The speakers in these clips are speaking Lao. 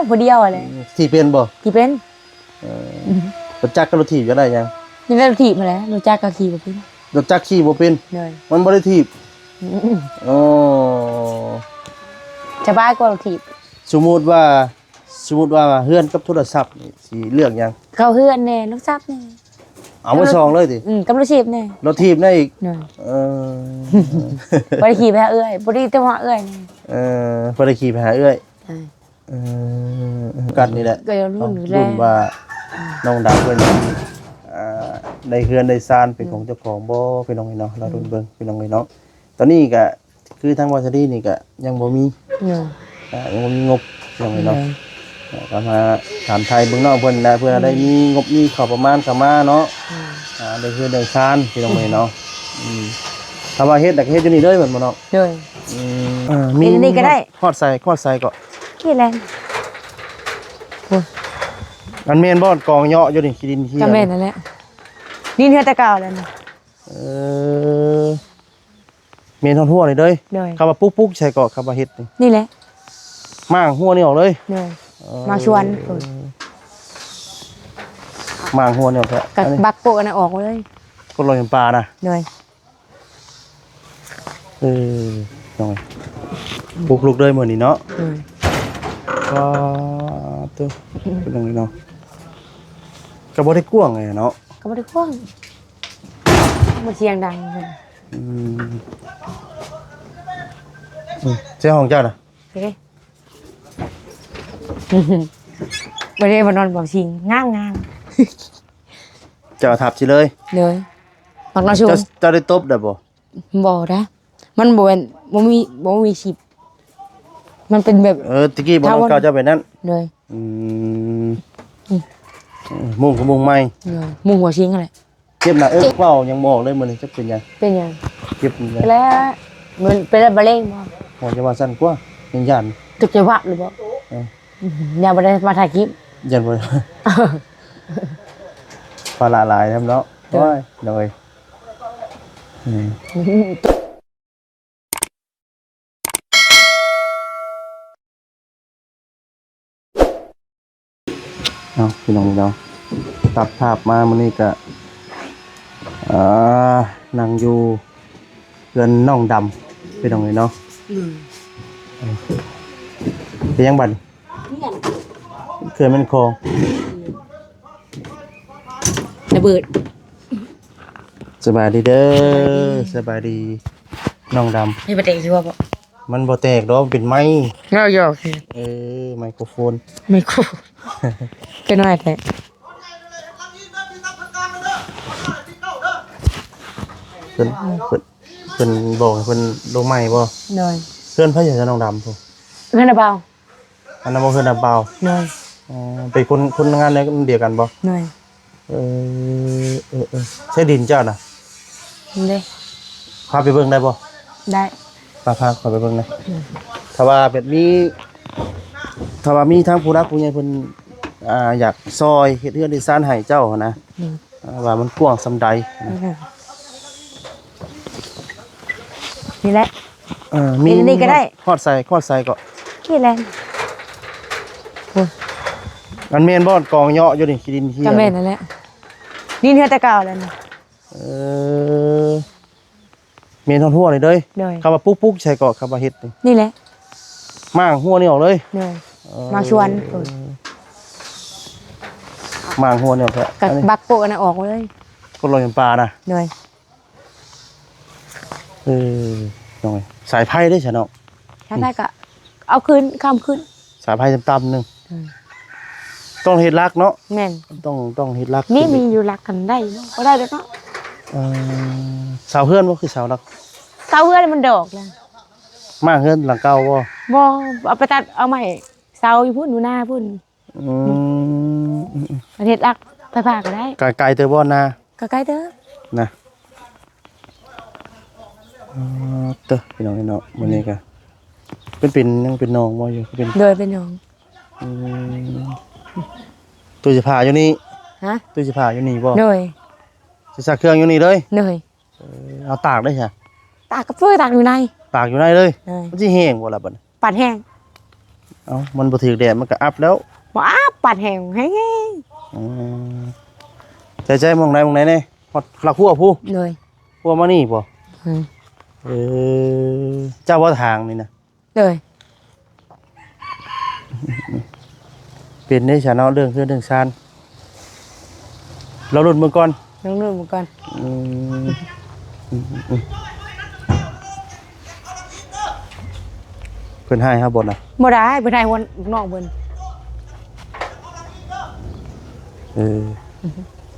ຜູ້ດຽວຫັ້ນແຫຼະ. ອືມ ຂີ່ເປັນບໍ່? ຂີ່ເປັນ. ເອີ ອືມ ລົດຈັກກັບລົດຖີບຢາກໄດ້ຫຍັງ? ຢາກໄດ້ລົດຖີບຫັ້ນແຫຼະ ລົດຈັກກໍຂີ່ບໍ່ເປັນ. ລົດຈັກຂີ່ບໍ່ເປັນ? ໂດຍ. ມັນບໍ່ໄດ້ຖີບ? ອືມ ໂອ້ ສະບາຍກວ່າລົດຖີບ. ສົມມຸດວ່າ ສົມມຸດວ່າເຮືອນກັບໂທລະສັບນີ້ ຊິເລືອກຫຍັງ? ເຂົ້າເຮືອນແດ່ ໂທລະສັບແດ່. ເອົາມາສອງເລີຍຕິ? ອືມ ກັບລົດຖີບແດ່ ລົດຖີບແດ່ອີກ. ໂດຍ. ເອີ ບໍ່ໄດ້ຂີ່ໄປຫາເອື້ອຍ ບໍ່ໄດ້ແຕ່ວ່າເອື້ອຍ. ເອີ ບໍ່ໄດ້ຂີ່ໄປຫາເອື້ອຍ. ເອີ ເອີ ກັນນີ້ແຫຼະ ກໍລຸ້ນ ເນາະ ລຸ້ນວ່າ ອືມ ນ້ອງດຳເພິ່ນ ອ່າ ໄດ້ເຮືອນໄດ້ຊານເປັນຂອງເຈົ້າຂອງບໍ່ ພີ່ນ້ອງເອີຍເນາະ. ອືມ ລໍລຸ້ນເບິ່ງ ພີ່ນ້ອງເອີຍເນາະ. ຕອນນີ້ກໍ ຄືທາງບ່າວສາລີນີ້ກະຍັງບໍ່ມີ ໂດຍ ອ່າ ຍັງບໍ່ມີງົບ ພີ່ນ້ອງເອີຍເນາະ. ໂດຍ. ອ່າ ກໍມາຖາມໄຖ່ເບິ່ງນ້ອງເພິ່ນນະ ເພື່ອ ອືມ ໄດ້ມີງົບມີເຂົ້າປະມານເຂົ້າມາເນາະ. ອືມ ອ່າ ໄດ້ເຮືອນໄດ້ຊານ ພີ່ນ້ອງເອີຍເນາະ. ອືມ ອືມ ຖ້າວ່າເຮັດນະ ກໍເຮັດຢູ່ນີ້ເລີຍແມ່ນບໍ່ນ້ອງ? ໂດຍ. ອືມ ເອີ ມີ ເຮັດອັນນີ້ກໍໄດ້. ຮອດໃສ ຮອດໃສເກາະ? ນີ້ແຫຼະ ໂອ້ຍ ມັນແມ່ນບໍ່ ກອງເຍາະຢູ່ນີ້ ຂີ້ດິນເຫີຍ? ກໍແມ່ນນັ້ນແຫຼະ ດິນເຫີຍແຕ່ເກົ່າແລ້ວນີ້. ເອີ ແມ່ນຮອດຫົວນີ້ເລີຍ? ໂດຍ. ຄຳວ່າປຸກໆ ໃສ່ເກາະ ຄຳວ່າເຮັດນີ້? ນີ້ແຫຼະ ມ້າງຫົວນີ້ອອກເລີຍ? ໂດຍ. ເອີ ມ້າງຊວນພຸ້ນ ມ້າງຫົວນີ້ອອກ ກໍ ອັນນີ້ບັກໂປະອັນນັ້ນອອກເລີຍ ກົດລອຍນ້ຳປານະ? ໂດຍ. ເອີ ນ້ອງເອີຍ ປຸກລຸກເລີຍມື້ນີ້ເນາະ? ໂດຍ. ກໍ ໂຕ ເປັນຈັ່ງໃດເນາະ? ກໍບໍ່ໄດ້ກວ້າງເລີຍເນາະ? ກໍບໍ່ໄດ້ກວ້າງ ບໍ່ສຽງດັງເພິ່ນ. ອືມ ອືມ ໃສ່ຫ້ອງເຈົ້ານະ? ໂອເຄ ບໍ່ໄດ້ມານອນບໍ່ຊິງ ງາມໆ. ເຈົ້າທັບຊິເລີຍ? ໂດຍ. ມັກນອນສູງ. ເຈົ້າ ເຈົ້າໄດ້ຕົບໄດ້ບໍ່? ບໍ່ໄດ້ ມັນບໍ່ແມ່ນ ບໍ່ມີ ບໍ່ມີສິບ ມັນເປັນແບບ ເອີ ຕະກີ້ບໍ່ນອນເກົ່າເຈົ້າເປັນນັ້ນ? ໂດຍ. ອືມ ອືມ ມຸງກໍມຸງໃໝ່. ໂດຍ ມຸງຫົວຊິງຫັ້ນແຫຼະ. ເຈັບໜ້າເອິກ ເວົ້າຍັງບໍ່ອອກເລີຍມື້ນີ້ ຈັກເປັນຫຍັງ? ເປັນຫຍັງ? ເຈັບນີ້ແຫຼະ ມັນເປັນມະເຮັງບໍ່? ໝໍຈະວ່າຊັ້ນກວ່າ ຍັງຢ້ານ ຕົກໃຈວັບຫຼືບໍ່? ເອີ ຢ້ານບໍ່ໄດ້ມາຖ່າຍຄລິບ ຢ້ານບໍ່ໄດ້ ພາລະຫຼາຍນຳເນາະ. ໂດຍ ໂອ້ຍ ໂດຍ ອືມ. ເອົາ ພີ່ນ້ອງເນາະ ຕັດພາບມາມື້ນີ້ກະ ເອີ ນັ່ງຢູ່ເຮືອນນ້ອງດຳ ພີ່ນ້ອງເອີຍເນາະ. ອືມ ເປັນຫຍັງບັດນີ້? ເຂື່ອນແມ່ນ້ຳຂອງ ອືມ ລະເບີດ. ສະບາຍດີເດີ ສະບາຍດີ ສະບາຍດີນ້ອງດຳ. ມີປະເຕກຢູ່ບໍ່? ມັນບໍ່ແຕກດອກ ມັນເປັນໄມ້. ເວົ້າຫຍອກຊື່. ເອີ ໄມໂຄຣໂຟນ ໄມໂຄຣໂຟນ ເປັນໄມ້ແທ້. ເພິ່ນ ເພິ່ນ ເພິ່ນບອກໃຫ້ເພິ່ນລົງໃໝ່ບໍ່? ໂດຍ. ເຮືອນໃຜຢູ່ ນ້ອງດຳ? ເຮືອນນ້າບ່າວ. ອັນນັ້ນບໍ່ ເຮືອນນ້າບ່າວ? ໂດຍ. ອໍ ເປັນຄົນ ຄົນງານດຽວກັນບໍ່? ໂດຍ. ເອີ ເອີ ເອີ ໃຊ້ດິນເຈົ້ານະ? ເດ້. ພາໄປເບິ່ງໄດ້ບໍ່? ໄດ້. ພາ ພາຂ້ອຍໄປເບິ່ງແດ່. ໂດຍ. ຖ້າວ່າແບບມີ ຖ້າວ່າມີທາງຜູ້ຫຼັກຜູ້ໃຫຍ່ເພິ່ນ ອ່າ ຢາກຊ່ອຍເຮັດເຮືອນເຮັດຊານໃຫ້ເຈົ້າຫັ້ນນະ. ໂດຍ. ອ່າ ວ່າມັນກວ້າງສ່ຳໃດ. ໂດຍ. ນີ້ແຫຼະ ເອີ ມີ ເຮັດອັນນີ້ກໍໄດ້. ຮອດໃສ ຮອດໃສເກາະ? ນີ້ແຫຼະ ໂອ້ຍ ມັນແມ່ນບໍ່ ກອງເຍາະຢູ່ນີ້ ຂີ້ດິນເຫີຍ? ກໍແມ່ນນັ້ນແຫຼະ ດິນເຫີຍແຕ່ເກົ່າແລ້ວນີ້. ເອີ ແມ່ນຮອດຫົວນີ້ເລີຍ? ໂດຍ. ຄຳວ່າປຸກໆ ໃສ່ເກາະ ຄຳວ່າເຮັດນີ້? ນີ້ແຫຼະ ມ້າງຫົວນີ້ອອກເລີຍ? ໂດຍ. ເອີ ມ້າງຊວນພຸ້ນ ມ້າງຫົວນີ້ອອກ ກໍບັກໂປະອັນນັ້ນອອກເລີຍ ກົດລອຍນ້ຳປານະ? ໂດຍ. ເອີ ນ້ອງເອີຍ ສາຍໄຟເດ້ຊະນ້ອງ? ສາຍໄຟກໍເອົາຄືນ ຄ້ຳຄືນ ສາຍໄຟຕ່ຳໆໜຶ່ງ. ອືມ ຕ້ອງເຮັດຫຼັກເນາະ? ແມ່ນ ຕ້ອງ ຕ້ອງເຮັດຫຼັກ. ມີ ມີຢູ່ຫຼັກຫັ້ນໄດ້ຢູ່ ບໍ່ໄດ້ດອກເນາະ. ເອີ ເສົາເຮືອນບໍ່ ຄືເສົາຫຼັກ? ເສົາເຮືອນມັນດອກແລ້ວ. ມ້າງເຮືອນຫຼັງເກົ່າບໍ່? ບໍ່ ເອົາໄປຕັດເອົາໃໝ່ ເສົາຢູ່ພຸ້ນ ຢູ່ນາພຸ້ນ. ອືມ ອືມໆ ປະເທດລັກ ໄຟຟ້າກໍໄດ້. ກະໄກເຕີບບໍ່ນາ? ກໍໄກເຕີບນະ. ອໍ ເຕີ ພີ່ນ້ອງເນາະ ມື້ນີ້ກະເປັນ ເປັນ ຍັງເປັນໜອງບໍ່ຢູ່? ເປັນ ໂດຍ ເປັນໜອງ. ອືມ ຕູ້ເສື້ອຜ້າຢູ່ນີ້? ຮະ? ຕູ້ເສື້ອຜ້າຢູ່ນີ້ບໍ່? ໂດຍ. ຊິຊັກເຄື່ອງຢູ່ນີ້ເລີຍ? ໂດຍ. ເອີ ເອົາຕາກໄດ້ຊະ? ຕາກກໍເປີດຕາກຢູ່ໃນ. ຕາກຢູ່ໃນເລີຍ? ໂດຍ. ມັນຊິແຫ້ງບໍ່ລະບັດນີ້? ປານແຫ້ງ. ເອົ້າ ມັນບໍ່ຖືກແດດມັນກໍອັບແລ້ວ. ບໍ່ອັບ ປັດແຮງ ແຮງ. ອືມ ໃຈໆ ໝ່ອງໃດ ໝ່ອງໃດແດ່? ຮອດຫຼັກຮົ້ວພຸ້ນ? ໂດຍ. ຮົ້ວມານີ້ບໍ່? ອືມ ເອີ ເຈົ້າບໍ່ທາງນີ້ນະ? ໂດຍ. ເປັນເດ້ຊະເນາະ ເລື່ອງເຮືອນເລື່ອງຊານ ລອງລຸ້ນເບິ່ງກ່ອນ ລອງລຸ້ນເບິ່ງກ່ອນ. ອືມ ອືມ ອືມ ອືມ ເພິ່ນໃຫ້ເຮົາບໍ່ນະ? ບໍ່ໄດ້ ເພິ່ນໃຫ້ຫົວໜ້າເພິ່ນ. ເອີ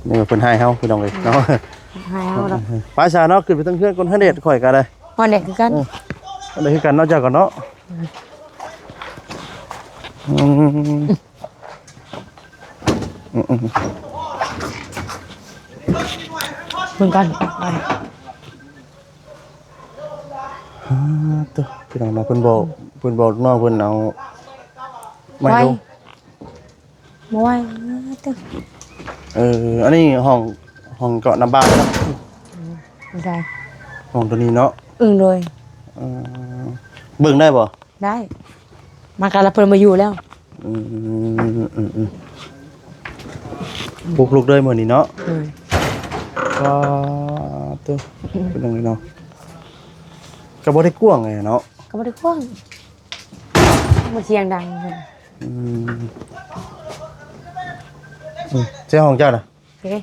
ນີ້ວ່າເພິ່ນໃຫ້ເຮົາ ພີ່ນ້ອງເອີຍເນາະ ໃຫ້ເຮົາດອກ. ໄປຊະເນາະ ຂຶ້ນໄປເທິງເຮືອນກ່ອນ ເຮືອນແດດຂ້ອຍກໍໄດ້ ຮອດແດດຄືກັນ. ເອີ ຮອດແດດຄືກັນເນາະ ເຈົ້າກໍເນາະ. ອືມ ອືມ ອືມ ເບິ່ງກ່ອນ ອ່າ ໂຕ ພີ່ນ້ອງເນາະ ເພິ່ນບອກ ເພິ່ນບອກນ້ອງເພິ່ນເອົາໄມ້ລົງ ບໍ່ໄຫວ ເອີ ອັນນີ້ຫ້ອງ ຫ້ອງເກາະນ້ຳບາດເນາະ. ອືມ ບໍ່ໄດ້ ຫ້ອງໂຕນີ້ເນາະ. ອືມ ໂດຍ. ເອີ ເບິ່ງໄດ້ບໍ່? ໄດ້ ມາກັນລະເພິ່ນມາຢູ່ແລ້ວ. ອືມ ອືມ ອືມ ອືມ ປຸກລຸກເລີຍມື້ນີ້ເນາະ. ໂດຍ. ກໍ ເປັນຈັ່ງໃດເນາະ ກໍບໍ່ໄດ້ກວ້າງເນາະ ກໍບໍ່ໄດ້ກວ້າງ ບໍ່ສຽງດັງ. ອືມ ອືມ ໃສ່ຫ້ອງເຈົ້ານະ ເດ້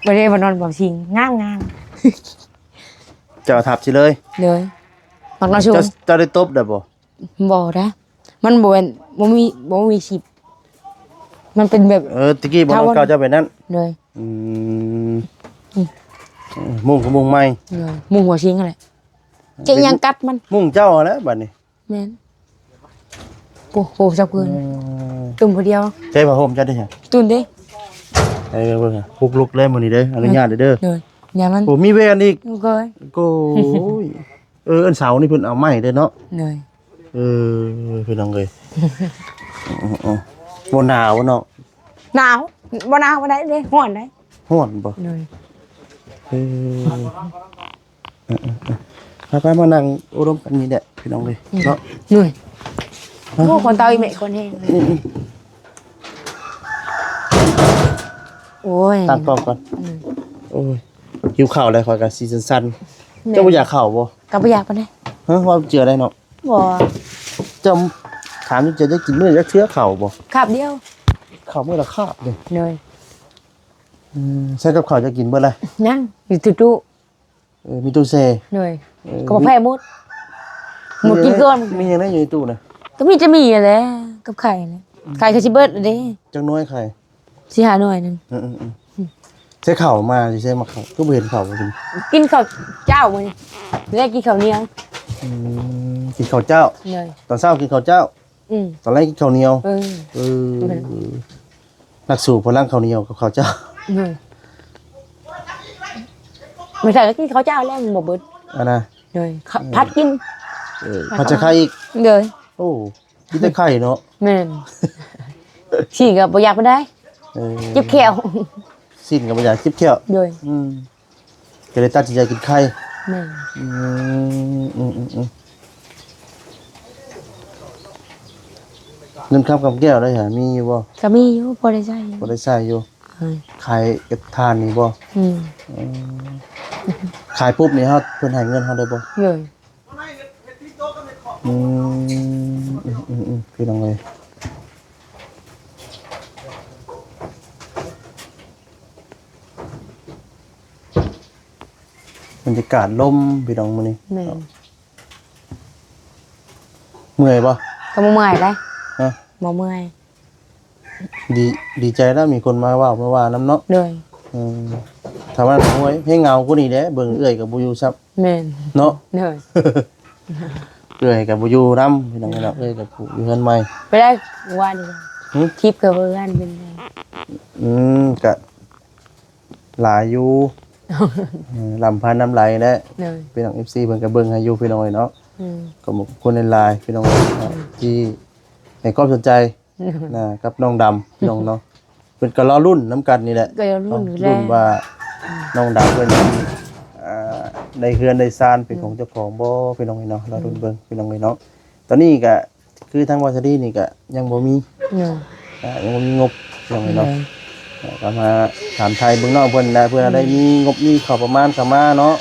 ບໍ່ໄດ້ມານອນບໍ່ຊິງ ງາມໆ. ເຈົ້າທັບຊິເລີຍ. ໂດຍ. ມັກນອນສູງ. ເຈົ້າ ເຈົ້າໄດ້ຕົບໄດ້ບໍ່? ບໍ່ໄດ້ ມັນບໍ່ແມ່ນ ບໍ່ມີ ບໍ່ມີສິບ ມັນເປັນແບບ ເອີ ຕະກີ້ບໍ່ນອນເກົ່າເຈົ້າເປັນນັ້ນ. ໂດຍ. ອືມ ອືມ ມຸງກໍມຸງໃໝ່. ໂດຍ ມຸງຫົວຊິງຫັ້ນແຫຼະ ເຈັກຫຍັງກັດມັນ ມຸງເຈົ້າຫັ້ນແຫຼະບາດນີ້. ແມ່ນ. ໂອ້ໂຫ ຈັບຄືນ ເອີ ຕຸ້ມຜູ້ດຽວ. ໃຊ້ຜ້າຫົ່ມເຈົ້າໄດ້ຫຍັງ? ຕຸ້ມເດ້. ເອີ ເບິ່ງ ປຸກລຸກເລີຍມື້ນີ້ເດີ ອະນຸຍາດເດີ. ໂດຍ. ຢ່າມັນ ໂອ້ ມີແວ່ນອີກ. ໂອ້ຍ ໂອ້ຍ. ເອີ ອັນເສົານີ້ເພິ່ນເອົາໄມ້ເດີເນາະ. ໂດຍ. ເອີ ພີ່ນ້ອງເອີຍ ເອີ ເອີ ເອີ ບໍ່ໜາວເນາະ? ໜາວ ບໍ່ໜາວບໍ່ໄດ້ເດ້ ຮ້ອນໄດ໋. ຮ້ອນບໍ່? ໂດຍ. ເອີ ເອີ ເອີ ເອີ ໄປໆ ມານັ່ງໂອ້ລົມກັນນີ້ແຫຼະ ພີ່ນ້ອງເອີຍ ອືມ ເນາະ. ໂອ້ຍ ໂອ້ ຄົນເຕົາອີແມ່ຄົນແຮງ. ອືມ ອືມ ໂອ້ຍ ຕັ້ງກ້ອງກ່ອນ. ອືມ ໂອ້ຍ ຫິວເຂົ້າແລ້ວ ຂ້ອຍກໍຊິສັ່ນໆ. ແມ່ນ. ເຈົ້າບໍ່ຢາກເຂົ້າບໍ່? ກໍບໍ່ຢາກປານໃດ. ຮະ ເວົ້າເຈື່ອໄດ້ເນາະ. ບໍ່ ເຈົ້າ ຖາມເຈົ້າ ເຈົ້າກິນມື້ຈັກເທື່ອເຂົ້າບໍ່? ຄາບດຽວ. ເຂົ້າມື້ລະຄາບເດ້. ໂດຍ. ອືມ ໃສ່ກັບເຂົ້າເຈົ້າກິນເບິດລະ? ຍັງ ຢູ່ຕູ້ຕູ້. ເອີ ມີຕູ້ແຊ່. ໂດຍ. ເອີ ກໍບໍ່ແພ້ໝົດ ໝົດກິນກ່ອນ. ມີຫຍັງແດ່ຢູ່ໃນຕູ້ນະ? ກໍມີແຕ່ໝີ່ຫັ້ນແຫຼະ ກັບໄຂ່ແຫຼະ. ອືມ ໄຂ່ກໍຊິເບິດແລ້ວເດ້. ຈັກໜ່ວຍໄຂ່? ສີ່ຫ້າໜ່ວຍໜຶ່ງ. ອືມໆໆ ໃສ່ເຂົ້າມາຊິໃສ່ມາເຂົ້າ ຄືບໍ່ເຫັນເຂົ້າກິນ? ກິນເຂົ້າເຈົ້າມື້ນີ້ ແລະກິນເຂົ້າໜຽວ. ອືມ ກິນເຂົ້າເຈົ້າ. ໂດຍ. ຕອນເຊົ້າກິນເຂົ້າເຈົ້າ. ອືມ ຕອນແລງກິນເຂົ້າໜຽວ. ເອີ ເອີ ແມ່ນ. ນັກສູ້ພະລັງເຂົ້າໜຽວກັບເຂົ້າເຈົ້າ. ໂດຍ. ບໍ່ໃຊ່ກໍກິນເຂົ້າເຈົ້າແລ້ວມັນບໍ່ເບິດ. ອັນນະ. ໂດຍ. ເອີ ຜັດກິນ. ເອີ ຜັດໃສ່ໄຂ່ອີກ. ໂດຍ. ໂອ້ ກິນແຕ່ໄຂ່ເນາະ. ແມ່ນ. ຊີ້ນກໍບໍ່ຢາກປານໃດ. ເອີ ເຈັບແຂ້ວ. ຊີ້ນກໍບໍ່ຢາກ ເຈັບແຂ້ວ. ໂດຍ. ອືມ ກໍເລີຍຕັດສິນໃຈກິນໄຂ່. ແມ່ນ. ອືມ ອືມໆໆ ເງິນຄຳກຳແກ້ວໄດ້ຫາ ມີຢູ່ບໍ່? ກໍມີຢູ່ ພໍໄດ້ໃຊ້. ພໍໄດ້ໃຊ້ຢູ່. ເອີ ຂາຍເຮັດທານນີ້ບໍ່? ອືມ ອືມ ຂາຍປຸບນີ້ເຮົາ ເພິ່ນໃຫ້ເງິນເຮົາໄດ້ບໍ່? ໂດຍ. ອືມ ອືມໆໆ ພີ່ນ້ອງເອີຍ ບັນຍາກາດລົມ ພີ່ນ້ອງ ມື້ນີ້. ແມ່ນ. ເມື່ອຍບໍ່? ກໍບໍ່ເມື່ອຍເດ້. ຮະ? ບໍ່ເມື່ອຍ. ດີ ດີໃຈແລ້ວ ມີຄົນມາເວົ້າມາວ່ານຳເນາະ. ໂດຍ. ອືມ ຖ້າວ່າ ໂອ້ຍ ແຮງເຫງົາກວ່ານີ້ແຫຼະ ເບິ່ງເອື້ອຍກໍບໍ່ຢູ່ຊ້ຳ. ແມ່ນ. ເນາະ. ໂດຍ. ເອື້ອຍກໍບໍ່ຢູ່ນຳ ພີ່ນ້ອງເນາະ. ເອື້ອຍກໍຢູ່ເຮືອນໃໝ່. ໄປໄດ້ວ່ານີ້. ຫຶ? ທິບກັບເພື່ອນເປັນໄງ? ອືມ ກະຫຼາຍຢູ່. ເອີ ລຳພັນນຳໄຫຼແຫຼະ. ໂດຍ. ພີ່ນ້ອງ ເອັຟຊີ ເພິ່ນກໍເບິ່ງໃຫ້ຢູ່ ພີ່ນ້ອງເອີຍເນາະ. ອືມ ກໍຂອບຄຸນຫຼາຍໆ ພີ່ນ້ອງເອີຍເນາະ ອືມ ທີ່ໃຫ້ຄວາມສົນໃຈ ນະ ກັບນ້ອງດຳ ພີ່ນ້ອງເນາະ. ເພິ່ນກໍລໍລຸ້ນນຳກັນນີ້ແຫຼະ ກໍລໍລຸ້ນ ເນາະ ຢູ່ແລ້ວ ລຸ້ນວ່າ ອືມ ນ້ອງດຳເພິ່ນ ອ່າ ໄດ້ເຮືອນໄດ້ຊານເປັນຂອງເຈົ້າຂອງບໍ່ ພີ່ນ້ອງເອີຍເນາະ ລໍລຸ້ນເບິ່ງ ພີ່ນ້ອງເອີຍເນາະ. ຕອນນີ້ກະຄືທາງບ່າວສາລີນີ້ກະຍັງບໍ່ມີ ເອີ ຍັງບໍ່ມີງົບ ພີ່ນ້ອງເອີຍເນາະ. ກະມາຖາມໄຖ່ເບິ່ງເນາະ ເພິ່ນນະ ເພື່ອໄດ້ມີງົບມີເຂົ້າປະມານເຂົ້າມາເນາະ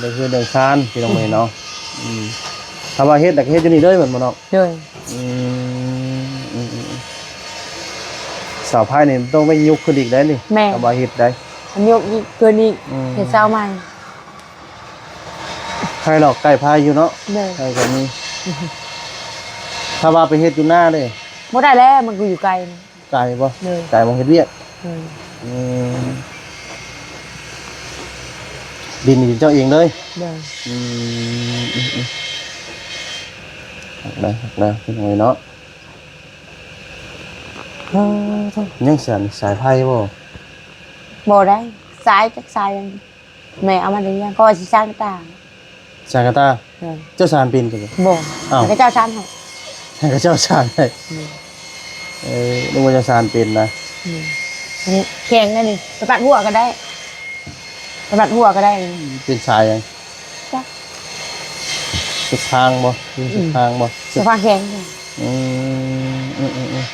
ໄດ້ເຮືອນໄດ້ຊານ ພີ່ນ້ອງເອີຍເນາະ. ອືມ ຖ້າວ່າເຮັດລະກະເຮັດຢູ່ນີ້ເລີຍແມ່ນບໍ່ເນາະ? ໂດຍ. ອືມ ເສົາໄຟນີ້ຕ້ອງໄດ້ຍົກຂຶ້ນອີກໄດ໋ນີ້ ແມ່ນ ຖ້າວ່າເຮັດໄດ໋ ຍົກອີກ ຂຶ້ນອີກ ເຮັດເສົາໃໝ່. ໄຟຫຼອກໄກ່ພາຍຢູ່ເນາະ. ໂດຍ. ໄຟກໍມີ. ຖ້າວ່າໄປເຮັດຢູ່ນາເດ້? ບໍ່ໄດ້ແລ້ວ ມັນກໍຢູ່ໄກນະ. ໄກບໍ່? ໂດຍ. ໄກໝ່ອງເຮັດວຽກ. ໂດຍ. ອືມ ດິນນີ້ເຈົ້າເອງເລີຍ? ໂດຍ. ອືມ ອືມ ອືມ ຄັກແລ້ວ ຄັກແລ້ວ ພີ່ນ້ອງເອີຍເນາະ. ຍັງສາຍ ສາຍໄຟບໍ່? ບໍ່ໄດ້ ສາຍຈັກສາຍ ແມ່ເອົາມາແຕ່ຫຍັງ ເຂົາວ່າຊິສານກະຕ່າ. ສານກະຕ່າ? ເອີ ເຈົ້າສານເປັນບໍ່? ບໍ່. ອ້າວ ໃຫ້ເຂົາເຈົ້າສານໃຫ້. ໃຫ້ເຂົາເຈົ້າສານໃຫ້. ອືມ ເອີ ນຶກວ່າເຈົ້າສານເປັນນະ. ອືມ ອັນນີ້ແຂງອັນນີ້ ໄປຕັດຫົວກໍໄດ້ ໄປຕັດຫົວກໍໄດ້. ເປັນສາຍຫຍັງ? ຈັກ ສຸດທາງບໍ່? ມີສຸດທາງບໍ່? ອືມ ສຸດທາງແຂງ. ອືມ ອືມ ອືມ ອືມ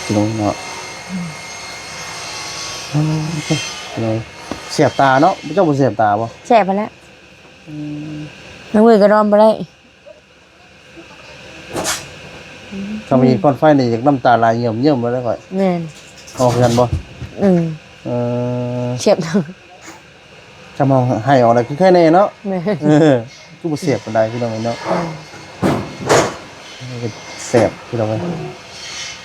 ພີ່ນ້ອງເນາະ. ອືມ ພີ່ນ້ອງ ສຽບຕາເນາະ. ເຈົ້າບໍ່ສຽບຕາບໍ່? ແສບຫັ້ນແຫຼະ. ອືມ ນ້ຳມືກໍນອນບໍ່ໄດ້. ຄັນມີຄວັນໄຟນີ້ຢາກນ້ຳຕາໄຫຼເຫຍິ້ມໆ ແລ້ວຂ້ອຍ. ແມ່ນ. ອອກເຮືອນບໍ່? ອືມ ເອີ ສຽບ ຈຳເຮົາໄຫ້ອອກໄດ້ຄືໄຄແນ່ເນາະ. ແມ່ນ. ເອີ ຄືບໍ່ສຽບປານໃດ ພີ່ນ້ອງເອີຍເນາະ. ແມ່ນ. ແສບ ພີ່ນ້ອງເອີຍ.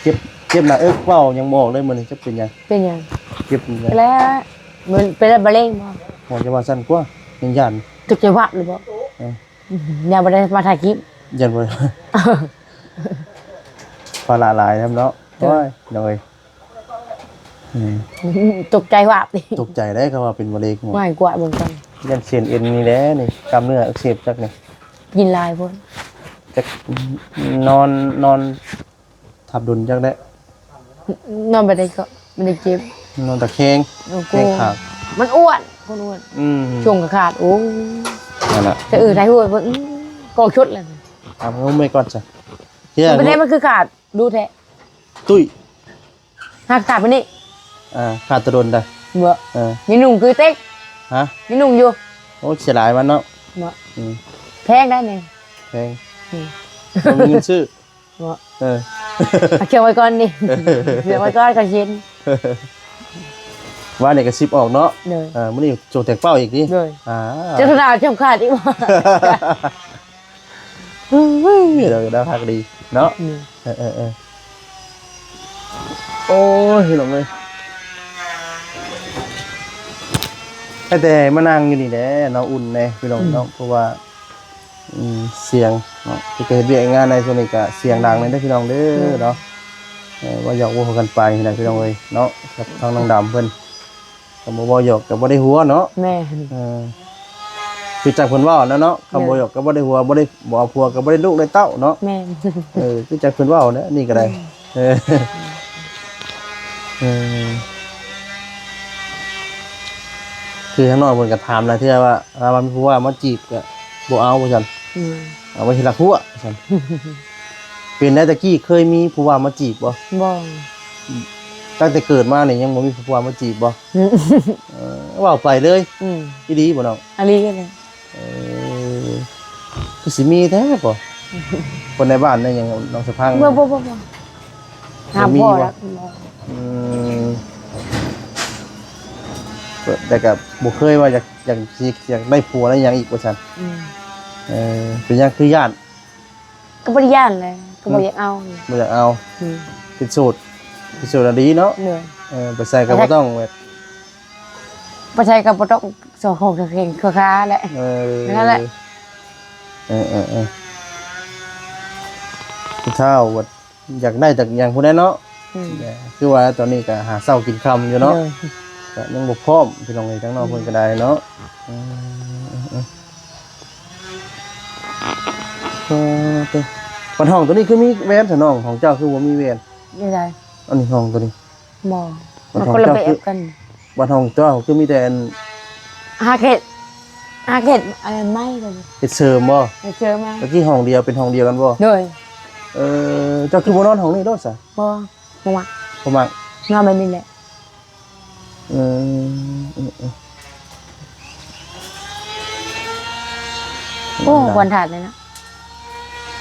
ເຈັບ ເຈັບໜ້າເອິກ ເວົ້າຍັງບໍ່ອອກເລີຍມື້ນີ້ ຈັກເປັນຫຍັງ. ເປັນຫຍັງ? ເຈັບນີ້ແຫຼະ ແລ້ວມັນເປັນມະເຮັງບໍ່? ໝໍຈະວ່າຊັ້ນກວ່າ ຍັງຢ້ານ. ຕົກໃຈວາບເລີຍບໍ່? ເອີ ຢ້ານບໍ່ໄດ້ມາຖ່າຍຄລິບ. ຢ້ານບໍ່ໄດ້ ພາລະຫຼາຍນຳເນາະ. ໂອ້ຍ ນ້ອງເອີຍ. ອືມ ຕົກໃຈວາບຕິ. ຕົກໃຈໄດ໋ ເຂົາວ່າເປັນມະເຮັງ. ຫວາຍກວາດເບິ່ງກ່ອນ. ຢ້ານເສັ້ນເອັນນີ້ແຫຼະນີ້ ກ້າມເນື້ອອັກເສບຈັກນີ້. ກິນຫຼາຍໂພດ. ຈັກ ນອນ ນອນທັບດົນຈັກແຫຼະ. ນອນບໍ່ໄດ້ກໍບໍ່ໄດ້ເຈັບ. ນອນຕະແຄງ ໂອ້ໂຫ ແຂ້ງຂາ. ມັນອ້ວນ ຄົນອ້ວນ. ອືມ ຊ່ວງກໍຂາດ. ໂອ້ ນັ້ນລະ ແຕ່ເອີ ໄດ້ໂຫຍເບິ່ງ ອືມ ກໍຊົດແລ້ວ. ເອົາເອົາໄວ້ກ່ອນຊະ. ເຮັດຈັ່ງໃດມັນຄືຂາດດຸແທ້? ຕຸ້ຍ ຫາກຂາດປານນີ້. ອ່າ ຂາດແຕ່ດົນໄດ໋. ບໍ່ ເອີ ຍັງນຸ່ງຄືເຕັກ. ຮະ? ຍັງນຸ່ງຢູ່. ໂອ້ ເສຍດາຍມັນເນາະ. ບໍ່ ອືມ ແພງໄດ໋ນີ້. ແພງ. ອືມ ບໍ່ມີເງິນຊື້. ບໍ່ ເອີ ເອົາເຄື່ອງໄວ້ກ່ອນນີ້ ເຄື່ອງໄວ້ກ່ອນກໍຊິນ. ວ່ານີ້ກໍສິບອອກເນາະ. ໂດຍ. ເອີ ມື້ນີ້ໂຈກແຕກເປົ້າອີກຕິ. ໂດຍ. ອ່າ ເຈົ້າທະນາຈຳຂາດອີກບໍ່? ເອີ ເດີ ເດີ ຄັກດີເນາະ. ອືມ ເອີ ເອີ ເອີ ໂອ້ຍ ພີ່ນ້ອງເອີຍ ໃຫ້ແຕ່ມານັ່ງຢູ່ນີ້ແຫຼະເນາະ ອຸ່ນແດ່ ພີ່ນ້ອງເນາະ. ອືມ ເພາະວ່າ ອືມ ສຽງເນາະ ເພິ່ນກໍເຮັດວຽກເຮັດງານໃນຊ່ວງນີ້ກໍສຽງດັງແດ່ເດີພີ່ນ້ອງເດີເນາະ. ເອີ ເວົ້າຫຍອກເວົ້າຫົວກັນໄປຫັ້ນນະພີ່ນ້ອງເອີຍເນາະ ກັບທາງນ້ອງດຳເພິ່ນ ກໍບໍ່ເວົ້າຫຍອກກໍບໍ່ໄດ້ຫົວເນາະ. ແມ່ນ. ເອີ ຄືຈັກເພິ່ນເວົ້ານັ້ນເນາະ ຄຳບໍ່ຫຍອກກໍບໍ່ໄດ້ຫົວ ບໍ່ໄດ້ ບໍ່ເອົາຜົວກໍບໍ່ໄດ້ລູກໄດ້ເຕົ້າເນາະ. ແມ່ນ. ເອີ ຄືຈັກເພິ່ນເວົ້າແຫຼະ ນີ້ກໍໄດ້. ອືມ ເອີ ເອີ ຄືທາງນ້ອງເພິ່ນກໍຖາມຫຼາຍເທື່ອວ່າ ຖ້າວ່າມີຜູ້ວ່າມາຈີບກໍບໍ່ເອົາວ່າຊັ້ນ. ອືມ ເອົາໄວ້ທີລະຄົວວ່າຊັ້ນ. ເປັນໄດ໋ ແຕ່ກີ້ເຄີຍມີຜູ້ວ່າມາຈີບບໍ່? ບໍ່. ຕັ້ງແຕ່ເກີດມານີ້ຍັງບໍ່ມີຜູ້ວ່າມາຈີບບໍ່? ອືມ ເອີ ເວົ້າໄປເລີຍ. ອືມ ອີ່ຫຼີບໍ່ນ້ອງ? ອີ່ຫຼີແຫຼະ. ເອີ ຄືຊິມີແທ້ບໍ່? ຄົນໃນບ້ານໃນຫຍັງ ນ້ອງສະພັງ? ບໍ່ ບໍ່ ບໍ່ ບໍ່ ບໍ່ມີບໍ່? ຫາພໍ່ລະ. ອືມ ແຕ່ກໍບໍ່ເຄີຍວ່າຢາກ ຢາກຊິ ຢາກໄດ້ຜົວໄດ້ຫຍັງອີກວ່າຊັ້ນ. ອືມ ເອີ ເປັນຫຍັງຄືຢ້ານ? ກໍບໍ່ໄດ້ຢ້ານແຫຼະ ກໍບໍ່ຢາກເອົາ. ບໍ່ຢາກເອົາ. ອືມ ເປັນໂສດ ເປັນໂສດອະດີເນາະ. ໂດຍ. ເອີ ໄປໃສກໍບໍ່ຕ້ອງແບບ ໄປໃສກໍບໍ່ຕ້ອງສອກຂອງເຂງເຂງຄາແຫຼະ. ເອີ ນັ້ນແຫຼະ. ເອີ ເອີ ເອີ ຜູ້ເຖົ້າວ່າຢາກໄດ້ຈັກຫຍັງພຸ້ນແຫຼະເນາະ. ອືມ ຄືວ່າຕອນນີ້ກໍຫາເຊົ້າກິນຄ່ຳຢູ່ເນາະ. ໂດຍ. ກໍຍັງບໍ່ພ້ອມ ພີ່ນ້ອງເອີຍ ທາງນ້ອງເພິ່ນກໍໄດ້ເນາະ. ອືມ ເອີ ເອີ ເອີ ເອີ ເອີ ບັດຫ້ອງໂຕນີ້ຄືມີແຫວນຊະນ້ອງ ຂອງເຈົ້າຄືບໍ່ມີແຫວນ? ແນວໃດ? ອັນນີ້ຫ້ອງໂຕນີ້. ບໍ່ ມັນຄົນລະແບບກັນ. ບັດຫ້ອງເຈົ້າຄືມີແຕ່ອັນ ຫາເຮັດ ຫາເຮັດອັນນັ້ນໃໝ່ກໍ ເຮັດເສີມບໍ່? ເຮັດເສີມໃໝ່ ຕະກີ້ຫ້ອງດຽວເປັນຫ້ອງດຽວກັນບໍ່? ໂດຍ. ເອີ ເຈົ້າຄືບໍ່ນອນຫ້ອງນີ້ໂລດຊະ? ບໍ່ ບໍ່ມັກ ບໍ່ມັກ ນອນແບບນີ້ແຫຼະ. ເອີ ເອີ ເອີ ໂອ້ ຄວັນທາດເລີຍນະ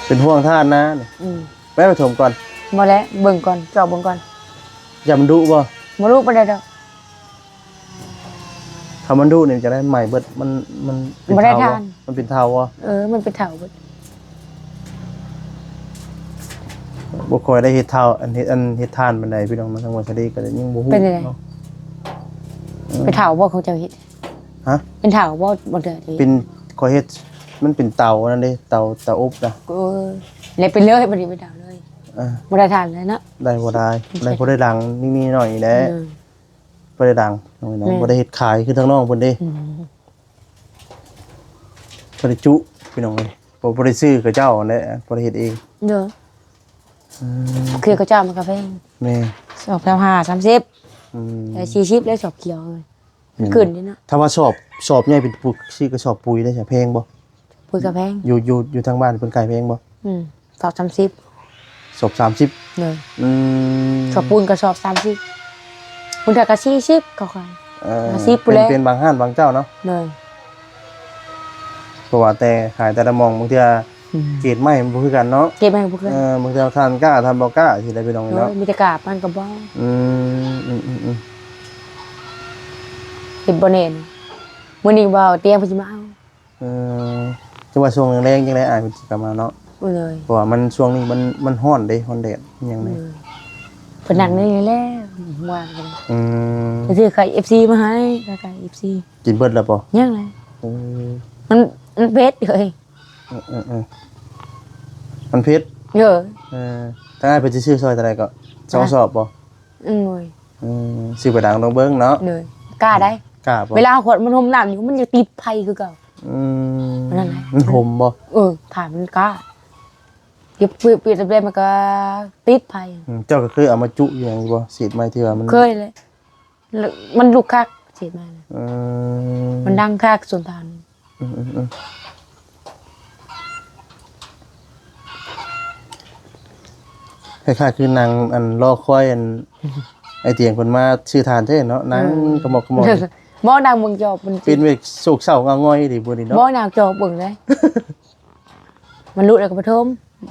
ເປັນຫ່ວງທາດນະ. ອືມ ໄປປະຖົມກ່ອນ. ບໍ່ແຫຼະ ເບິ່ງກ່ອນ ຈອກເບິ່ງກ່ອນ. ຢ້ານມັນດຸບໍ່? ບໍ່ດຸປານໃດດອກ. ຖ້າມັນດຸນີ້ມັນຈະໄດ້ໄໝ້ເບິດ ມັນ ມັນເປັນ ບໍ່ໄດ້ ເຖົ້າ ທານ ມັນເປັນເຖົ້າບໍ່? ເອີ ມັນເປັນເຖົ້າເບິດ. ບໍ່ຄ່ອຍໄດ້ເຮັດເຖົ້າ ອັນເຮັດ ອັນເຮັດຖ່ານປານໃດພີ່ນ້ອງເນາະ ທາງວ່າຊະດີກໍຍັງບໍ່ຮູ້ ເປັນຈັ່ງໃດ ເນາະ. ເອີ ເປັນເຖົ້າບໍ່ຂອງເຈົ້າເຮັດ? ຮະ? ເປັນເຖົ້າບໍ່? ບໍ່ເທື່ອທີ່ ເປັນ ຂ້ອຍເຮັດ ມັນເປັນເຕົາອັນນັ້ນເດ້ ເຕົາ ເຕົາອົບນະ. ເອີ ແລ້ວເປັນເລີຍ ບັດນີ້ເປັນເຖົ້າເລີຍ. ເອີ ບໍ່ໄດ້ທານເລີຍເນາະ. ໄດ້ບໍ່ໄດ້ ໄດ້ພໍໄດ້ດັງນິດໆໜ້ອຍໆແຫຼະ. ອືມ ບໍ່ໄດ້ດັງ ແມ່ນ ບໍ່ໄດ້ເຮັດຂາຍຄືທາງນ້ອງເພິ່ນເດ້. ອືມ ບໍ່ໄດ້ຈຸພີ່ນ້ອງເອີຍ ບໍ່ ບໍ່ໄດ້ຊື້ເຂົາເຈົ້າຫັ້ນແຫຼະ ບໍ່ໄດ້ເຮັດເອງ. ໂດຍ. ອືມ ຄືເຂົາເຈົ້າມັນກໍແພງ. ແມ່ນ ສອບຊາວຫ້າ ສາມສິບ. ອືມ ແຕ່ສີ່ສິບແລ້ວສອບຂຽວ ມັນຂຶ້ນເດ້ເນາະ. ຖ້າວ່າສອບ ສອບໃຫຍ່ເປັນປຸກ ຊື້ກະສອບປຸຍໄດ້ ຈະແພງບໍ່? ປຸຍກໍແພງ. ຢູ່ ຢູ່ ຢູ່ທາງບ້ານເພິ່ນຂາຍແພງບໍ່? ອືມ ສອບສາມສິບ. ສອບສາມສິບ. ໂດຍ. ອືມ ສອບປູນກໍສອບສາມສິບ ບາງເທື່ອກໍສີ່ສິບ ເຂົາຂາຍ. ເອີ ຫ້າສິບ ເປັນ ພຸ້ນແຫຼະ ເປັນບາງຮ້ານບາງເຈົ້າເນາະ. ໂດຍ. ເພາະວ່າແຕ່ ຂາຍແຕ່ລະໝ່ອງ ບາງເທື່ອ ອືມ ເກຣດໄມ້ມັນບໍ່ຄືກັນເນາະ ເກຣດໄມ້ບໍ່ຄືກັນ. ເອີ ບາງເທື່ອທ່ານກ້າ ທ່ານບໍ່ກ້າ ຊິໄດ້ພີ່ນ້ອງເອີຍເນາະ. ໂດຍ ມີແຕ່ກ້າ ປານກະບອງ. ອືມ ອືມໆໆ ເຮັດບໍ່ແນ່ນ ມື້ນີ້ບໍ່ເອົາຕຽງ ເພິ່ນຊິມາເອົາ. ເອີ ແຕ່ວ່າຊ່ວງແລງໆ ຈັ່ງໃດອ້າຍເພິ່ນຊິກັບມາເນາະ. ໂດຍ. ເພາະວ່າມັນ ຊ່ວງນີ້ມັນ ມັນຮ້ອນເດ້ ຮ້ອນແດດຫຍັງນີ້. ໂດຍ. ເພິ່ນນັ່ງນີ້ແຫຼະ ວ່າກັນ. ອືມ ຊື້ໄຂ່ເອັຟຊີມາໃຫ້ ໄຂ່ເອັຟຊີ. ກິນເບິດແລ້ວບໍ່? ຍັງແຫຼະ. ເອີ ມັນ ມັນເຜັດເອີຍ. ເອີໆໆ ມັນເຜັດ. ເອີ ເອີ ທາງອ້າຍເພິ່ນຊິຊື້ຊ່ອຍເທົ່າໃດກໍ? ສອງສອບບໍ່? ອືມ ໂດຍ. ອືມ ຊື້ໄປດັງຕ້ອງເບິ່ງເນາະ. ໂດຍ. ກ້າໄດ໋ ກ້າບໍ່? ເວລາເຮົາຂວດມັນຫົມນ້ຳຢູ່ ມັນຍັງຕິດໄຟຄືເກົ່າ. ອືມ ອັນນັ້ນແຫຼະ ມັນຫົມບໍ່? ເອີ ຖ້າມັນກ້າ ເກັບ ເປີດ ເປີດແລ້ວມັນກໍຕິດໄຟ. ອືມ ເຈົ້າກໍເຄີຍເອົາມາຈຸອີ່ຫຍັງຢູ່ບໍ່? ສີດໄມ້ທີ່ວ່າມັນ ເຄີຍແຫຼະ ມັນລຸກຄັກ ສີດມານະ. ອືມ ມັນດັງຄັກ ສວນທານ. ອືມໆໆ ຄ້າຍໆຄືນັ່ງອັນລໍຄອຍອັນ ອ້າຍຕຽງເພິ່ນມາຊື້ຖ່ານແທ້ເນາະ ນັ່ງ ອືມ ກະໝອກກະໝອຍ. ບໍ່ ນັ່ງເບິ່ງຈອບ ມັນເປັນເວກໂສກເສົ້າເງົາຫງອຍອີ່ຫຼີມື້ນີ້ເນາະ. ບໍ່ ນັ່ງຈອບເບິ່ງເດ້ ມັນຫຼຸດແລ້ວກໍປະຖົມ.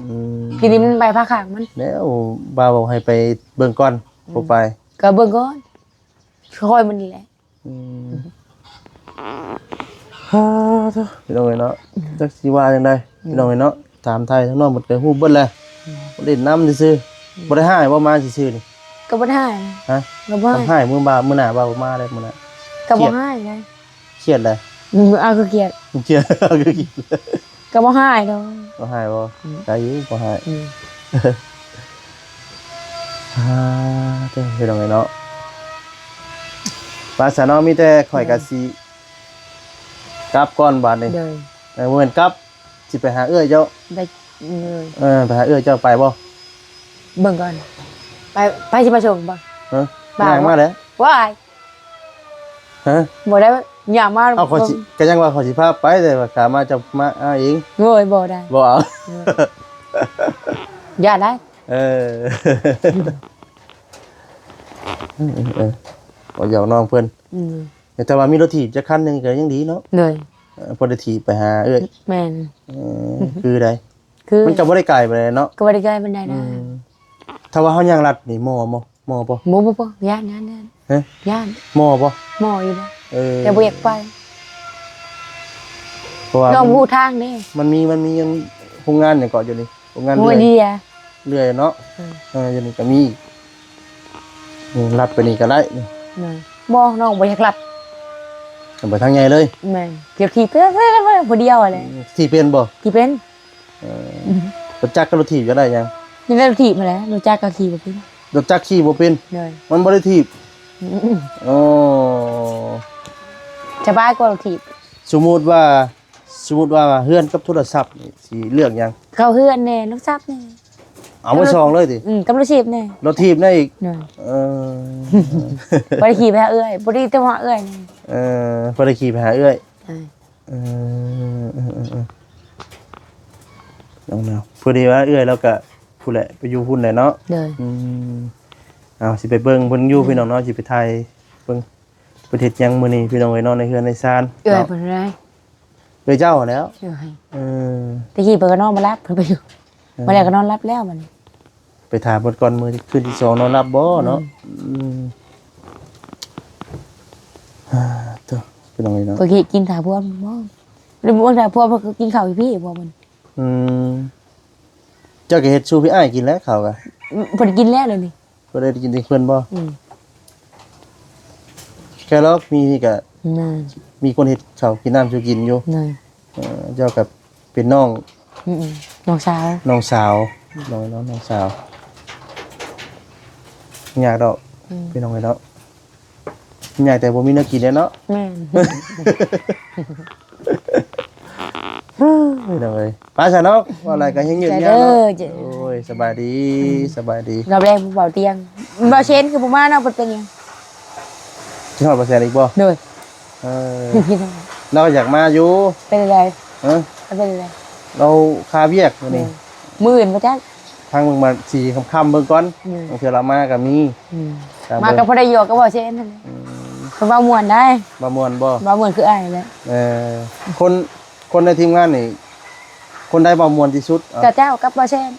ອືມ ທີນີ້ມັນໃບຜ່າຂ້າງມັນ ແລ້ວບ່າວບອກໃຫ້ໄປເບິ່ງກ່ອນ. ອືມ ບໍ່ໄປ ກໍເບິ່ງກ່ອນ ຄ່ອຍມັນນີ້ແຫຼະ. ອືມ ຮາໂທ້ ພີ່ນ້ອງເອີຍເນາະ. ອືມ ຈັກຊິວ່າຈັ່ງໃດ ອືມ ພີ່ນ້ອງເອີຍເນາະ. ຖາມໄຖ່ທາງນ້ອງເພິ່ນກໍຮູ້ເບິດແຫຼະ. ອືມ ມາຫຼິ້ນນຳຊື່ໆ. ອືມ ບໍ່ໄດ້ຮ້າຍບໍ່ ມາຊື່ໆນີ້? ກໍບໍ່ໄດ້ຮ້າຍ. ຮະ? ກໍບໍ່ຮ້າຍ. ຮ້າຍມື້ບ່າ ມື້ໜ້າບ່າວບໍ່ມາເດ້ ມື້ໜ້າ. ກໍບໍ່ຮ້າຍເດ້. ຄຽດແຫຼະ. ອືມ ເອົາຄືຄຽດ. ຄຽດ ເອົາຄືຄຽດ. ກໍບໍ່ຮ້າຍດອກ. ບໍ່ຮ້າຍບໍ່? ອືມ ໄດ້ຢູ່ ບໍ່ຮ້າຍ. ອືມ ອ່າ ເດີ ພີ່ນ້ອງເອີຍເນາະ. ວ່າຊະເນາະ ມີແຕ່ຂ້ອຍກະຊິກັບກ່ອນບາດນີ້. ໂດຍ. ເອີ ບໍ່ແມ່ນກັບ ຊິໄປຫາເອື້ອຍເຈົ້າ. ໄດ້ ເອີ ເອີ ໄປຫາເອື້ອຍເຈົ້າໄປບໍ່? ເບິ່ງກ່ອນ ໄປ ໃຜຊິມາສົ່ງບໍ່? ຮະ? ບ່າວ ຍ່າງມາເດ້. ວ້າຍ ຮະ? ບໍ່ໄດ້ຍ່າງມາ. ເອົ້າ ຂ້ອຍຊິ ກໍຍັງວ່າຂ້ອຍຊິພາໄປ ແຕ່ວ່າຂາມາເຈົ້າມາເອົາເອງ. ໂອ້ຍ ບໍ່ໄດ້ ບໍ່ເອົາ. ເອີ ຢ່າໄດ້. ເອີ ເອີ ເອີ ບໍ່ຢອກນ້ອງເພິ່ນ. ອືມ ແຕ່ວ່າມີລົດຖີບຈັກຄັນໜຶ່ງກໍຍັງດີເນາະ. ໂດຍ. ເອີ ພໍໄດ້ຖີບໄປຫາເອື້ອຍ. ແມ່ນ. ເອີ ຄືໃດ? ຄື ມັນກໍບໍ່ໄດ້ໄກປານໃດເນາະ. ກໍບໍ່ໄດ້ໄກປານໃດນະ. ອືມ ຖ້າວ່າເຮົາຍ່າງລັດນີ້ ມໍບໍ່? ມໍບໍ່? ບໍ່ ບໍ່ ບໍ່ ຢ້ານ ຢ້ານ ຢ້ານ. ຮະ? ຢ້ານ. ມໍບໍ່? ມໍຢູ່ນະ. ເອີ ແຕ່ບໍ່ຢາກໄປ ເພາະວ່ານ້ອງບໍ່ຮູ້ທາງເດ້. ມັນມີ ມັນມີໂຮງງານຫຍັງເກາະຢູ່ນີ້? ໂຮງງານເລື່ອຍ ເລື່ອຍເນາະ. ເອີ ເອີ ຢູ່ນີ້ກໍມີ. ອືມ ລັດໄປນີ້ກໍໄດ້ນີ້. ບໍ່ ນ້ອງບໍ່ຢາກລັດ. ໄປທາງໃຫຍ່ເລີຍ. ແມ່ນ. ກຽບຖີບໄປ ໄປ ໄປ ຜູ້ດຽວຫັ້ນແຫຼະ. ອືມ ຖີບເປັນບໍ່? ຂີ່ເປັນ. ເອີ ອືມ ລົດຈັກກັບລົດຖີບຢາກໄດ້ຫຍັງ? ຢາກໄດ້ລົດຖີບຫັ້ນແຫຼະ. ລົດຈັກກໍຂີ່ບໍ່ເປັນ. ລົດຈັກຂີ່ບໍ່ເປັນ. ໂດຍ. ມັນບໍ່ໄດ້ຖີບ. ອືມ ໂອ້ ສະບາຍກວ່າລົດຖີບ. ສົມມຸດວ່າ ສົມມຸດວ່າເຮືອນກັບໂທລະສັບນີ້ ຊິເລືອກຫຍັງ? ເຂົ້າເຮືອນແດ່ ໂທລະສັບແດ່. ເອົາໝົດສອງເລີຍຕິ? ອືມ ກັບລົດຖີບແດ່ ລົດຖີບແດ່ອີກ. ໂດຍ. ເອີ ບໍ່ໄດ້ຂີ່ໄປຫາເອື້ອຍ ບໍ່ໄດ້ແຕ່ວ່າເອື້ອຍນີ້ ເອີ ບໍ່ໄດ້ຂີ່ໄປຫາເອື້ອຍ. ເອີ ເອີ ເອີ ເອີ ນ້ອງນາວ ພໍດີວ່າເອື້ອຍລາວກະ ພຸ້ນແຫຼະ ໄປຢູ່ພຸ້ນແຫຼະເນາະ. ໂດຍ ອືມ ເອົາ ຊິໄປເບິ່ງເພິ່ນຢູ່ ອືມ ພີ່ນ້ອງເນາະ ຊິໄປຖ່າຍເບິ່ງ ເພິ່ນເຮັດຫຍັງມື້ນີ້ ພີ່ນ້ອງເອີຍເນາະ ໃນເຮືອນໃນຊານ. ເອື້ອຍເນາະ ເພິ່ນໄດ້ ເອື້ອຍເຈົ້າຫັ້ນແຫຼ້ວ. ໂດຍ ເອີ ແຕ່ກີ້ເພິ່ນກໍນອນບໍ່ຫຼັບ ເພິ່ນໄປຢູ່ ເອີ ມື້ແລກກໍນອນຫຼັບແລ້ວບັດນີ້. ໄປຖ້າເພິ່ນກ່ອນ ມື້ຄືນທີສອງນອນຫຼັບບໍ່ເນາະ? ອືມ ອືມ ອ່າ ໂທ້ ພີ່ນ້ອງເອີຍເນາະ ຂ້ອຍກິນຖ້າພວມບໍ່ ຫຼືບໍ່ຖ້າພວມ ເພິ່ນກໍກິນເຂົ້າຢູ່ພີ້ພວມມັນ. ອືມ ເຈົ້າກໍເຮັດສູ່ພີ່ອ້າຍກິນແລ້ວ ເຂົ້າກະ ອືມ ເພິ່ນກິນແລ້ວດຽວນີ້. ເພິ່ນໄດ້ກິນເອງເພິ່ນບໍ່? ອືມ ແຄ່ລອກມີນີ້ກະ ແມ່ນ ມີຄົນເຮັດເຂົ້າກິນນ້ຳສູ່ກິນຢູ່. ແມ່ນ ເອີ ເຈົ້າກໍເປັນນ້ອງ ອືມ ນ້ອງສາວ ນ້ອງສາວ ນ້ອງ ນ້ອງ ນ້ອງສາວ ຍາກດອກ ອືມ ພີ່ນ້ອງເອີຍເນາະ ຍາກແຕ່ບໍ່ມີແນວກິນແລ້ວເນາະ. ແມ່ນ ເອີຍ ພີ່ນ້ອງເອີຍ ໄປຊະເນາະ ເວົ້າຫຼາຍກໍແຮງຍືດຍາວເນາະ. ໂອ້ຍ ສະບາຍດີ ອືມ ສະບາຍດີ. ຮອບແລກຜູ້ເບົາຕຽງ ເບົາເຊນຄືບໍ່ມາເນາະ ເພິ່ນເປັນຫຍັງ? ຄິດຮອດບໍ່ແຊນອີກບໍ່? ໂດຍ ເອີ ລາວຢາກມາຢູ່. ເປັນໃດ? ຮະ? ເປັນໃດ? ລາວຄາວຽກມື້ນີ້ ມື້ອື່ນບໍ່ຈັກ ທາງເບິ່ງມາສີຄ່ຳໆເບິ່ງກ່ອນ. ອືມ ບາງເທື່ອລາວມາກໍມີ. ອືມ ມາກໍພໍໄດ້ຢອກກັບເບົາເຊນນັ້ນແຫຼະ. ອືມ ເພິ່ນເວົ້າມ່ວນໄດ໋. ເວົ້າມ່ວນບໍ່? ເວົ້າມ່ວນຄືອ້າຍແຫຼະ. ເອີ ຄົນ ຄົນໃນທີມງານນີ້ ຄົນໃດເວົ້າມ່ວນທີ່ສຸດ? ເອົາ ກໍເຈົ້າກັບເບົາເຊນ.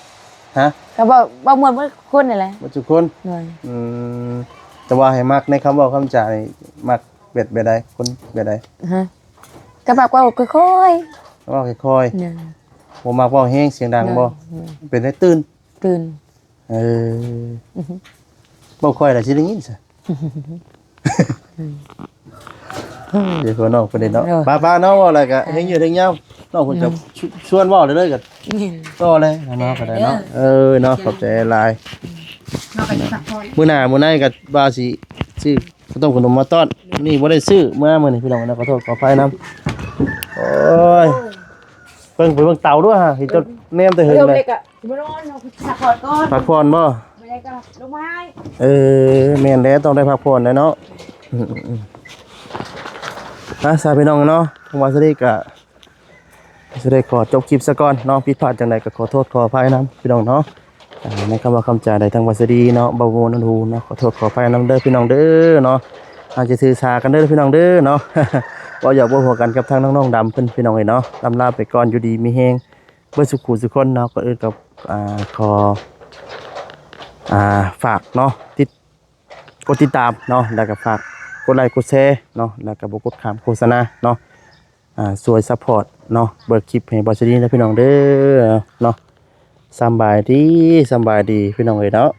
ຮະ? ກໍເວົ້າ ເວົ້າມ່ວນເບິດທຸກຄົນນັ້ນແຫຼະ. ເບິດທຸກຄົນ? ໂດຍ ອືມ ແຕ່ວ່າໃຫ້ມັກໃນຄຳເວົ້າຄຳຈານີ້ ມັກແບບ ແບບໃດ? ຄົນແບບໃດ? ຮະ? ກໍມັກເວົ້າຄ່ອຍໆ ເວົ້າຄ່ອຍໆ. ໂດຍ ບໍ່ມັກເວົ້າແຮງສຽງດັງບໍ່? ໂດຍ ໂດຍ ເປັນໄດ້ຕື່ນ? ຕື່ນ. ເອີ ອືຮຶ ເວົ້າຄ່ອຍລະຊິໄດ້ຍິນຊະ. ເອີ ດຽວເພິ່ນນ້ອງເພິ່ນເດ້ເນາະ. ໂດຍ ປ້າໆເນາະ ເວົ້າແລ້ວກະ ໂດຍ ແຮງຍືດແຮງຍາວເນາະ. ເພິ່ນຈະ ໂດຍ ຊ- ຊວນເວົ້າເລີຍ ເລີຍກະ ແມ່ນ ຕໍ່ເລີຍເນາະ ໂດຍ ກໍໄດ້ເນາະ. ເອີ ເນາະ ຂອບໃຈຫຼາຍ. ເນາະ ກໍຊິພັກຜ່ອນ ມື້ໜ້າມື້ໃນກໍວ່າຊິຊື້ ເຂົ້າຕົ້ມຂະໜົມມາຕ້ອນ. ນີ້ບໍ່ໄດ້ຊື້ມາມື້ນີ້ພີ່ນ້ອງເນາະ ຂໍໂທດຂໍອະໄພນຳ. ໂອ້ຍ ເບິ່ງໄປເບິ່ງເຕົາດ້ວຍຫາ ເຫັນເຈົ້າແນມແຕ່ເຫິງເລີຍ. ຊິມານອນເນາະ ພັກຜ່ອນກ່ອນ ພັກຜ່ອນບໍ່? ມື້ໃດກໍລົງມາໃຫ້. ເອີ ແມ່ນແລ້ວ ຕ້ອງໄດ້ພັກຜ່ອນແລ້ວເນາະ. ອືມໆ ອ່ະ ຊາວພີ່ນ້ອງເນາະ ທາງວາສະດີກະ ຊິໄດ້ຂໍຈົບຄລິບຊະກ່ອນເນາະ. ຜິດພາດຈັ່ງໃດກໍຂໍໂທດຂໍອະໄພນຳພີ່ນ້ອງເນາະ. ອ່າ ໃນຄຳເວົ້າຄຳຈາໃດທາງວາສະດີເນາະ ບໍ່ມ່ວນຫູເນາະ ຂໍໂທດຂໍອະໄພນຳເດີພີ່ນ້ອງເດີເນາະ. ອາດຈະຖືສາກັນເດີພີ່ນ້ອງເດີເນາະ. ເວົ້າຫຍອກເວົ້າຫົວກັນກັບທາງນ້ອງໆດຳເພິ່ນພີ່ນ້ອງເອີຍເນາະ. ລ່ຳລາໄປກ່ອນ ຢູ່ດີມີແຮງເບິດສູ່ຜູ້ສູ່ຄົນເນາະ. ກ່ອນອື່ນກໍ ອ່າ ຂໍ ອ່າ ຝາກເນາະ ຕິດ ກົດຕິດຕາມເນາະ ແລ້ວກໍຝາກກົດໄລກົດແຊເນາະ ແລ້ວກໍບໍ່ກົດຂ້າມໂຄສະນາເນາະ. ອ່າ ຊ່ວຍຊັບພອດເນາະ ເບິ່ງຄລິບໃຫ້ບ່າວສະດີນະພີ່ນ້ອງເດີເນາະ. ສຳບາຍດີ ສຳບາຍດີພີ່ນ້ອງເອີຍເນາະ.